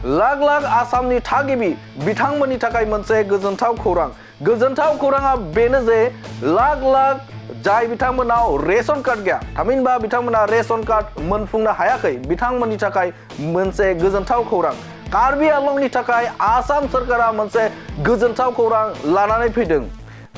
लाख लाख आसामनि थागिबि बिथांमोननि थाखाय मोनसे गोजोनथाव खौरां। गोजोनथाव खौराङा बेनो जे लाख लाख जाय बिथांमोनाव रेशन कार्ड गैया थामहिनबा बिथांमोना रेशन कार्ड मोनफुंनो हायाखै बिथांमोननि थाखाय मोनसे गोजोनथाव खौरां। कार्बि आंलंनि थाखाय आसाम सरकारा मोनसे गोजोनथाव खौरां लानानै फैदों।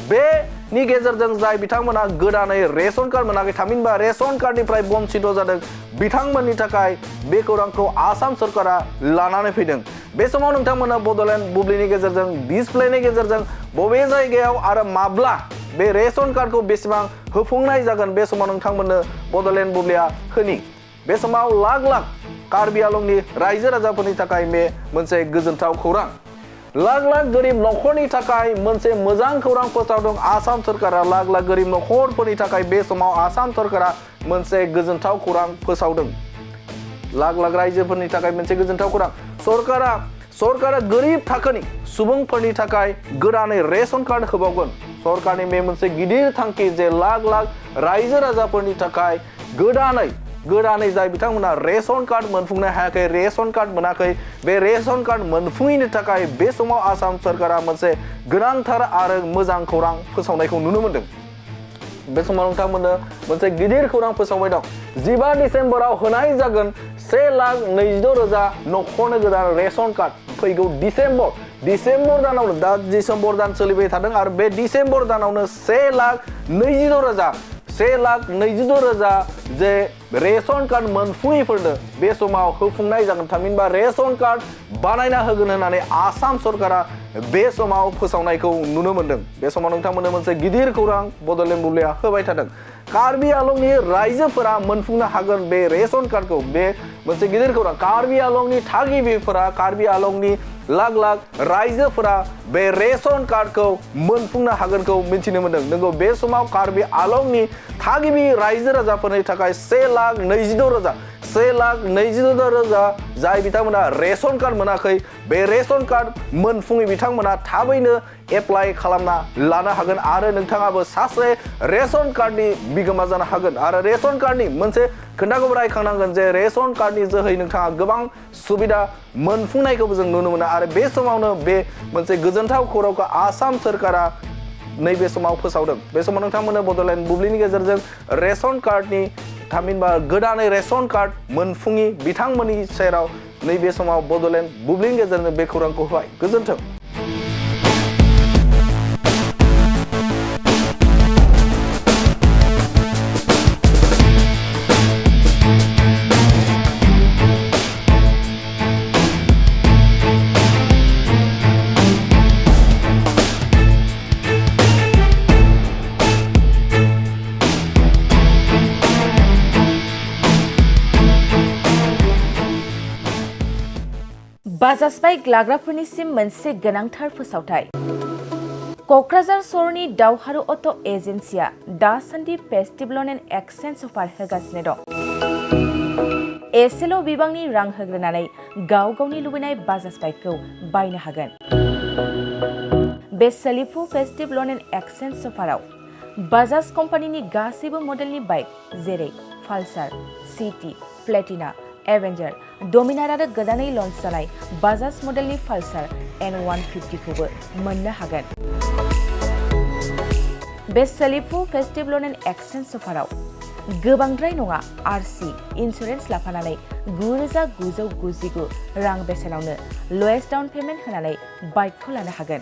बेनि गेजेरजों जाय बिथांमोना गोदानै रेशन कार्ड मोनाखै थामहिनबा रेशन कार्डनिफ्राय बन्चित जादों बिथांमोननि थाखाय बे खौरांखौ आसाम सरकारा लानानै फैदों। बे समाव नोंथांमोना बड'लेण्ड बुब्लिनि गेजेरजों डिसप्लेनि गेजेरजों बबे जायगायाव आरो माब्ला बे रेशन कार्डखौ बेसेबां होफुंनाय जागोन बे समाव नोंथांमोननो बड'लेण्ड बुब्लिया होनि। बे समाव लाख लाख कार्बि आंलंनि रायजो राजाफोरनि थाखाय बे मोनसे गोजोनथाव खौरां। लाख लाख गोरिब नखरनि थाखाय मोनसे मोजां खौरां फोसावदों आसाम सरकारा। लाख लाख गोरिब नखरफोरनि थाखाय बे समाव आसाम सरकारा मोनसे गोजोनथाव खौरां फोसावदों। लाख लाख रायजोफोरनि थाखाय मोनसे गोजोनथाव खौरां। सरकारा गोरिब थाखोनि सुबुंफोरनि थाखाय गोदानै रेशन कार्ड होबावगोन। सरकारनि बे मोनसे गिदिर थांखि जे लाख लाख रायजो राजाफोरनि थाखाय गोदानै जाय बिथांमोना रेशन कार्ड मोनफुंनो हायाखै रेशन कार्ड मोनाखै बे रेशन कार्ड मोनफुंनो थाखाय बे समाव आसाम सरकारा मोनसे गोनांथार आरो मोजां खौरां फोसावनायखौ नुनो मोनदों। बे समाव नोंथांमोननो मोनसे गिदिर खौरां फोसावबाय दं। 15 डिसेम्बराव होनाय जागोन 1,26,000 नखरनो गोदान रेशन कार्ड। फैगौ डिसेम्बर दानावनो दा डिसेम्बर दान सोलिबाय थादों आरो बे डिसेम्बर दानावनो 1,26,000 जे रेशन कार्ड मोनफुङैफोरनो बे समाव होफुंनाय जागोन थामहिनबा रेशन कार्ड बानायना होगोन होननानै आसाम सरकारा बे समाव फोसावनायखौ नुनो मोनदों। बे समाव नोंथांमोननो मोनसे गिदिर खौरां बड'लेण्ड बुब्लिया होबाय थादों। कार्बि आंलंनि रायजोफोरा मोनफुंनो हागोन बे रेशन कार्डखौ। बे मोनसे गिदिर खौरां। कार्बि आंलंनि थागिबिफोरा कार्बि आंलंनि लाख लाख रायजोफोरा बे रेशन कार्डखौ मोनफुंनो हागोनखौ मिथिनो मोनदों। नंगौ बे समाव कार्बि आंलंनि थागिबि रायजो राजाफोरनि थाखाय 1,26,000 जाय बिथांमोना रेशन कार्ड मोनाखै बे रेशन कार्ड मोनफुङै बिथांमोना थाबैनो एप्लाइ खालामना लानो हागोन आरो नोंथाङाबो सासे रेशन कार्डनि बिगोमा जानो हागोन। आरो रेशन कार्डनि मोनसे खोथाखौबो रायखांनांगोन जे रेशन कार्डनि जोहै नोंथाङा गोबां सुबिदा मोनफुंनायखौबो जों नुनो मोनो आरो बे समावनो बे मोनसे गोजोनथाव खौरांखौ आसाम सरकारा नैबे समाव फोसावदों। बे समाव नोंथांमोननो बड'लेण्ड बुब्लिनि गेजेरजों रेशन कार्डनि थामहिनबा गोदानै रेशन कार्ड मोनफुङि बिथांमोननि सेराव नैबे समाव बड'लेण्ड बुब्लिनि गेजेरजों बे खौरांखौ होबाय। गोजोन्थों। बाजाज बाइक लाग्राफोरनिसिम मोनसे गोनांथार फोसावथाय। क'क्राझार सहरनि दावहारु अट' एजेन्सिया दासान्दि फेस्टिभ ल'न एन्ड एक्सचेन्ज अफार होगासिनो दं। एसेल' बिबांनि रां होग्रोनानै गाव गावनि लुबैनाय बाजाज बाइकखौ बायनो हागोन। बे सोलिफु फेस्टिभ ल'न एन्ड एक्सचेन्ज अफाराव बाजाज कम्पानिनि गासैबो मडेलनि बाइक जेरै पालसार, सिटि, प्लेटिना, एवेन्जार, डमिनार आरो गोदानै लन्च जानाय बाजाज मडेलनि पालसार N150 खौबो मोननो हागोन। बे सोलिफु फेस्टिभ ल'न एन्ड एक्सचेन्ज अफाराव गोबांद्राय नङा आरसि इन्सुरेन्स लाफानानै 9,999 रां बेसेनावनो ल'एस्ट डाउन पेमेन्ट होनानै बाइकखौ लानो हागोन।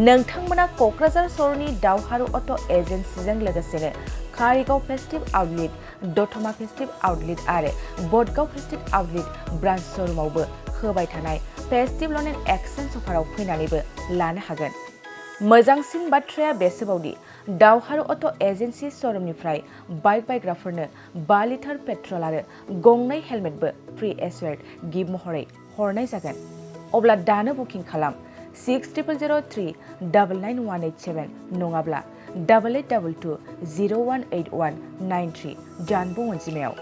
नोंथांमोना क'क्राझार सहरनि दावहारु अट' एजेन्सिजों लोगोसेनो कारिगाव festive outlet, Dotma festive outlet आरो बडगाव फेस्टिभ आउटलेट ब्रान्च श'रुमावबो होबाय थानाय फेस्टिभ ल'न एन्ड एक्सचेन्ज अफाराव फैनानैबो लानो हागोन। मोजांसिन बाथ्राया बेसोबावदि दावहारु अट' एजेन्सि श'रुमनिफ्राय बाइक बायग्राफोरनो 5 लिटार पेट्रल आरो गंनै हेलमेटबो फ्रि एसुवेर्ड गिफ्ट महरै हरनाय जागोन। अब्ला दानो बुकिं खालाम 6000399187 नङाब्ला 8822 018193 जानबुं अनजिमायाव।